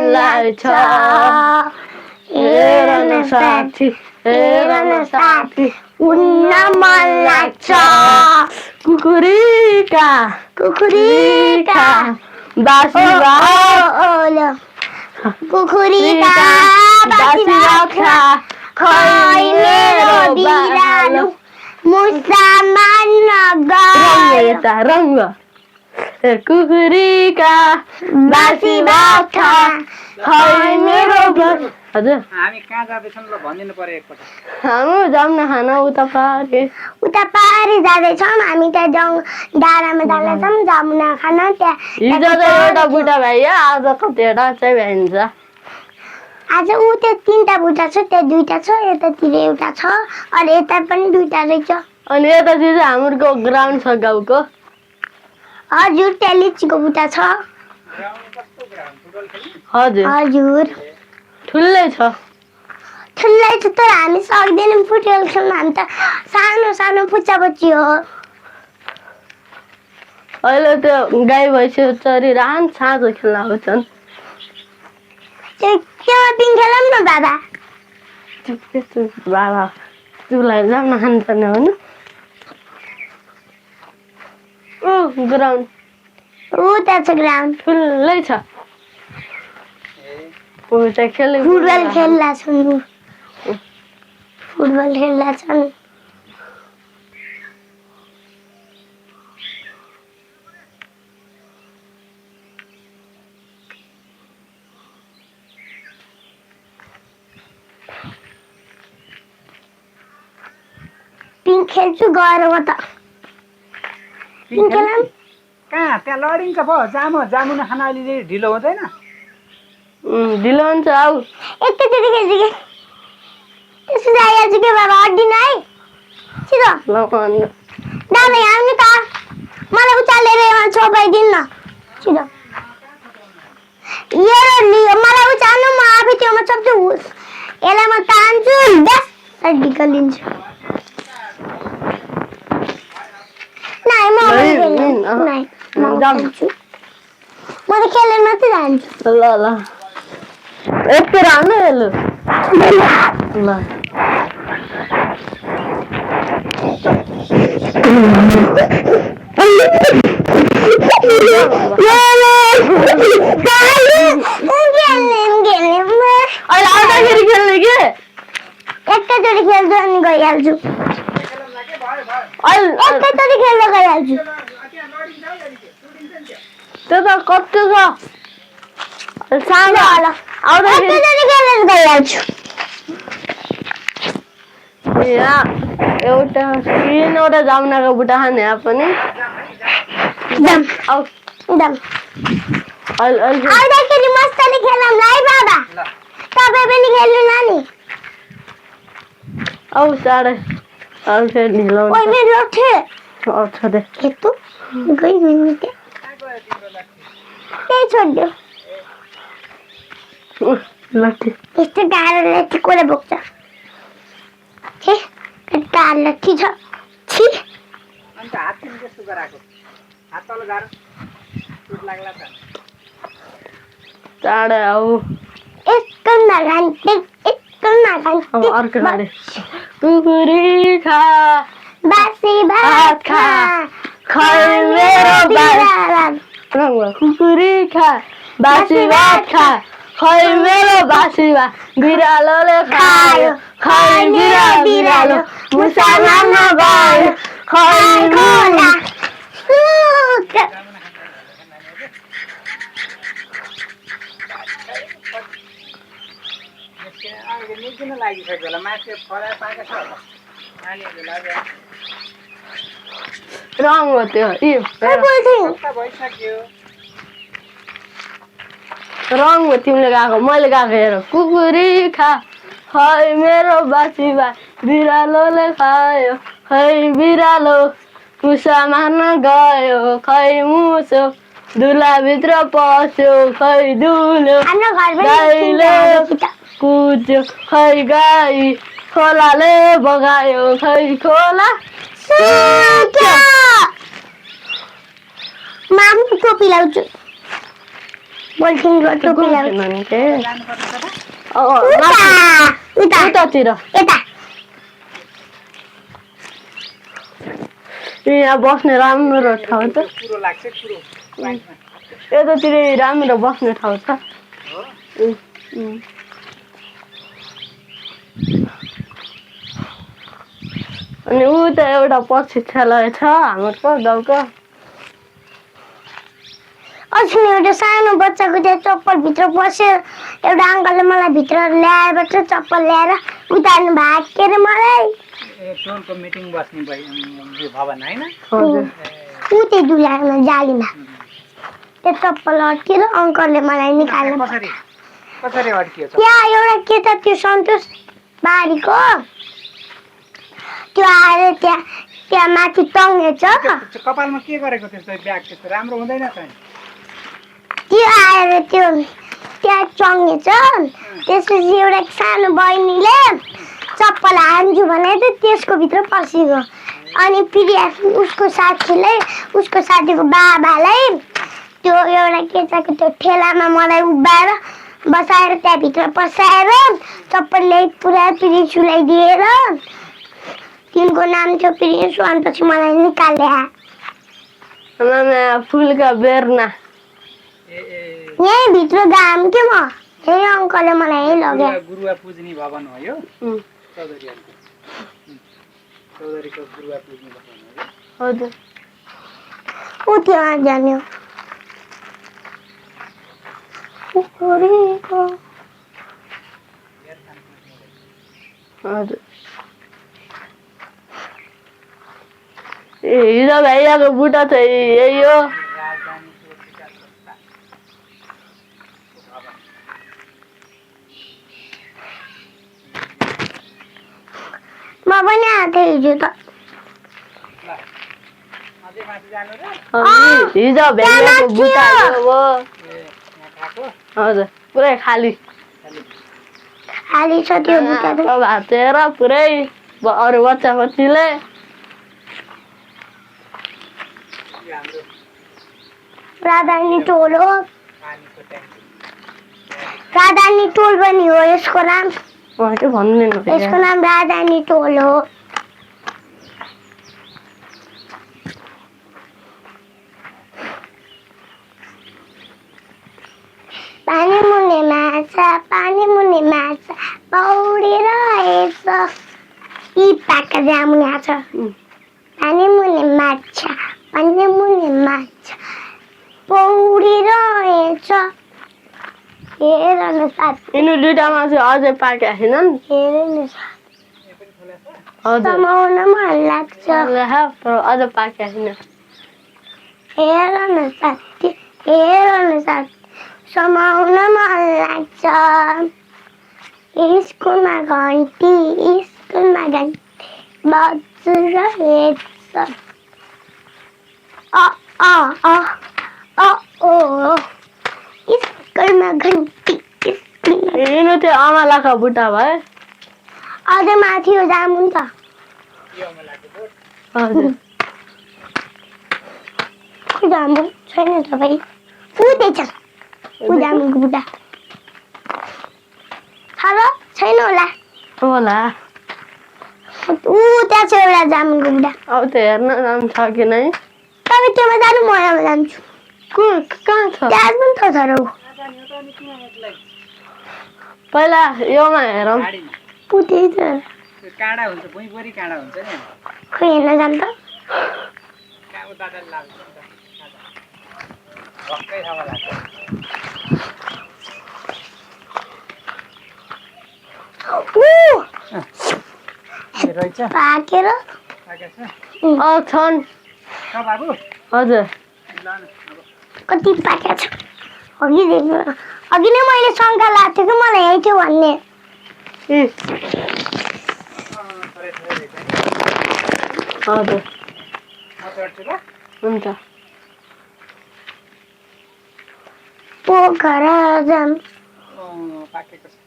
मनलाई छ हेर न साथी हेर न साथी उड्न मन लाग्छ कुकुरीका कुकुरीका बासी ओलो कुकुरीका बासी भात खा खै मेरो बिरालो मुसा मान्न गयो रङ्ग कुकुरीका बासी भात खा खै मेरो हजुर हामी कहाँ जाँदैछौँ ल भनिदिनु पर्यो एकपल्ट हामी जाउँ न खान उता पारी जाँदैछौँ हामी त्यहाँ डाँडामा जाँदैछौँ जामुना खान त्यहाँ हिजो त एउटा बुढा भाइ आज कतिवटा चाहिँ भ्याइन्छ आज ऊ त्यो 3टा बुढा छ त्यहाँ 2टा छ यतातिर एउटा छ अनि यता पनि 2टा रहेछ अनि यतातिर हाम्रो ग्राउन्ड छ गाउँको हजुर त्यहाँ लिचीको बुढा छ हजुर हजुर ठुलै छ तर हामी सक्दैनौँ फुटबल खेल्न हामी त सानो सानो पुच्चा बच्ची हो अहिले त्यो गाई भैँसी चरिरहन् साँझ खेल्न आउँछन् त्यो पिङ खेलौँ न बाबा बाबा तुलाई जान खानुपर्ने हो नि ग्राउन्ड उता छ ग्राउन्ड ठुलै छ फुटबल खेल्ला छन् फुटबल खेल्ला छन् पिङ खेल्छु गएर म त पिङ खेलौँ कहाँ त्यहाँ लडिन्छ पो जामुन खान अलि ढिलो हुँदैन ढिलो हुन्छ आऊ एकैचोटि खेल्छु कि त्यसो जाइहाल्छु के बाबा अड्डिन है छिटो दादा आउनु त मलाई उचालेर यहाँ छोपाइदिनु न छिटो यो मलाई उचाल्नु म आफै त्योमा सक्छु यसलाई म तान्छु बस निकालिन्छु म त खेलेर मात्रै जान्छु ल यति राम्रो हेर्नु ल अहिले आउँदाखेरि खेल्ने के एकैचोटि खेल्छु अनि गइहाल्छु एकैचोटि खेल्न गइहाल्छु त्यो त कति छ सानो एकैचोटि खेलेर गइहाल्छु यहाँ एउटा 3वटा जामुनाको बुटा खाने यहाँ पनि आउँदाखेरि मजाले खेलौँ ल है बाबा तपाईँ पनि खेल्नु न नि आऊ चाँडै आऊ फेरि ढिलो ओइ मेरो लट्ठे आउँछ दे यस्तो गइगयो त्यही छोडिदियो लट्ठी यस्तो टाढो लट्ठी कसले बोक्छ हे टाढो लट्ठी छ छि अन्त हात किन त्यस्तो गराएको हात तल गाह्रो चोट लाग्ला त चाँडै आऊ एकदम नखान्थे अर्को गाडी कुकुरी खा बासी भात खा खै मेरो कुकुरी खा बासी भात खा खै मेरो बासी भात बिरालोले खायो खै बिरालो मुसा मार्न गयो खै खोला किन लागिसक्यो होला मान्छे फराए पाएको छ होला नानीहरूले लाग्यो रङ हो त्यो भइसक्यो रङ हो तिमीले गएको मैले गएको हेर कुकुरी खा खै मेरो बासी भात बिरालोले खायो खै बिरालो मुसा मार्न गयो खै मुसो दुलाभित्र पस्यो खै दुल्यो गाईले कुद्यो खै गाई खोलाले बगायो खै खोला माम टोपी लाउँछु बोल्थिङको टोपी लगाउँछ जानुपर्छ त उता उतातिर यता यहाँ बस्ने राम्रो ठाउँ छ कुरो लाग्छ कुरो पानीमा यतातिर राम्रो बस्ने ठाउँ छ हो अनि ऊ त एउटा प्रशिक्षालय छ हाम्रो गाउँको अस्ति एउटा सानो बच्चाको त्यहाँ चप्पल भित्र पस्यो एउटा अङ्कलले मलाई भित्र ल्याएर चप्पल ल्याएर उतार्नु भएको के अरे मलाई ए टोलको मिटिङ बस्ने भयो भवन होइन हजुर ऊ त्यही दुलामा जालीमा त्यो चप्पल अड्किएर अङ्कलले मलाई निकाल्नु कसरी कसरी अड्कियो त त्यहाँ एउटा केटा त्यो सन्तोष बारीको त्यो आएर त्यहाँ माथि टङ्गेछ कपालमा के गरेको त्यस्तो ब्याग त्यस्तो राम्रो हुँदैन त त्यो आएर त्यो त्यहाँ चङ्गेछ त्यसपछि एउटा सानो बहिनीले चप्पल हान्छु भने त त्यसको भित्र पसिगयो अनि फेरि उसको साथीको बाबालाई त्यो एउटा केटाको त्यो ठेलामा मलाई उभ्याएर बसाएर त्यहाँभित्र पसाएर चप्पल ल्याइ पुरा फेरि सुलाइदिएर तिनको नाम थियो प्रिन्सु अनि मलाई निकाले फुलका बेर्ना यहीँ भित्र गाम के म यही अङ्कलले मलाई यहीँ लग्यो गुरुवा पूजनी भवन हो यो चौधरीको गुरुवा पूजनी भवन हो हजुर ऊ त्यहाँ जाने हजुर ए हिजो भैयाको बुढा चाहिँ यही हो म पनि आएको थिएँ हिजो त अझै माथि जानु र हिजो भैयाको बुढा हो हजुर पुरै खाली खाली छ त्यो बुट्टा भाँचेर पुरै अरू बच्चा बच्चीले राधानी टोल हो पानीको ट्याङ्की राधानी टोल पनि हो यसको नाम उहाँकै भन्दिनु यसको नाम राधानी टोल हो पानी मुनि माछा पौडिरहेछ यी पाका जामुन यहाँ छ पानी मुनि माछा पौडिरहेछ हेर न साथी यिनीहरू दुइटामा चाहिँ अझै पाकेका छैनन् हेर न हजुर समाउन मन लाग्छ तर अझ पाकेका छैन हेर न साथी समाउन मन लाग्छ स्कुलमा घन्टी बजिरहेछ स्कुलमा घन्टी यिनीहरू चाहिँ अमलाका बुट्टा भए अझ माथि हो जामुन त हजुर जामुन छैन तपाईँ उतै छ ऊ जामुनको बुट्टा छ र छैन होला होला ऊ त्यहाँ छ एउटा जामुनको बुट्टा अब त हेर्न जानु छ कि नै तपाईँ त्योमा जानु म यहाँ जान्छु कहाँ छ त्यहाँ पनि छ सर पहिला योमा हेरौँ ऊ त्यही त काँडा हुन्छ भुइँभरि काँडा हुन्छ नि खोइ हेर्न जान्छ कहाँ दादाले लाग्छ भक्कै ठाउँमा लाग्छ रहेछ पाकेर छन् बाबु हजुर कति पाकेको छ अघि नै मैले शङ्का लागेको थियो कि मलाई यही थियो भन्ने हजुर हुन्छ पोखरा जाम पाकेको छ